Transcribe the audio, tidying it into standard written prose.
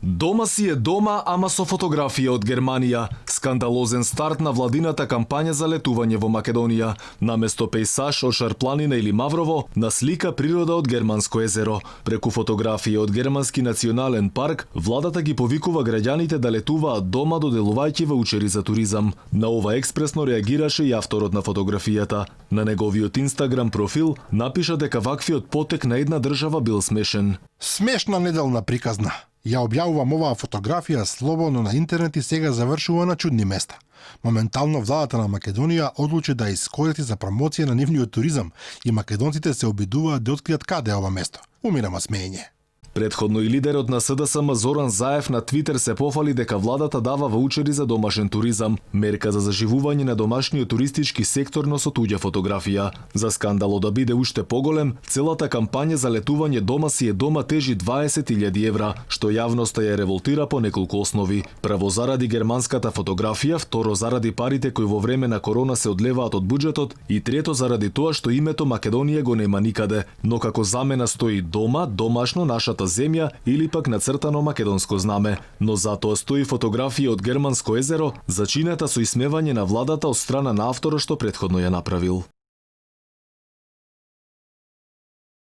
Дома си е дома, ама со фотографија од Германија. Скандалозен старт на владината кампања за летување во Македонија. Наместо пејсаж од Шарпланина или Маврово, на слика природа од Германско езеро. Преку фотографија од Германски национален парк, владата ги повикува граѓаните да летуваат дома доделувајќи ваучери за туризам. На ова експресно реагираше и авторот на фотографијата. На неговиот Инстаграм профил напиша дека ваквиот потек на една држава бил смешен. Смешна неделна приказна. Ја објавувам оваа фотографија слободно на интернет и сега завршува на чудни места. Моментално владата на Македонија одлучи да искористи за промоција на нивниот туризам и македонците се обидуваат да откријат каде е ова место. Умирам од смеење. Предходно и лидерот на СДСМ Зоран Заев на Твитер се пофали дека владата дава ваучери за домашен туризам, мерка за заживување на домашниот туристички сектор, но со туѓа фотографија. За скандалот да биде уште поголем, целата кампања за летување дома си е дома тежи 20.000 евра, што јавноста ја револтира по неколку основи. Прво заради германската фотографија, второ заради парите кои во време на корона се одлеваат од буџетот и трето заради тоа што името Македонија го нема никаде, но како замена стои дома, домашно, нашата земја или пак нацртано македонско знаме, но затоа стои фотографија од Германско езеро, зачинета со исмевање на владата од страна на авторот што претходно ја направил.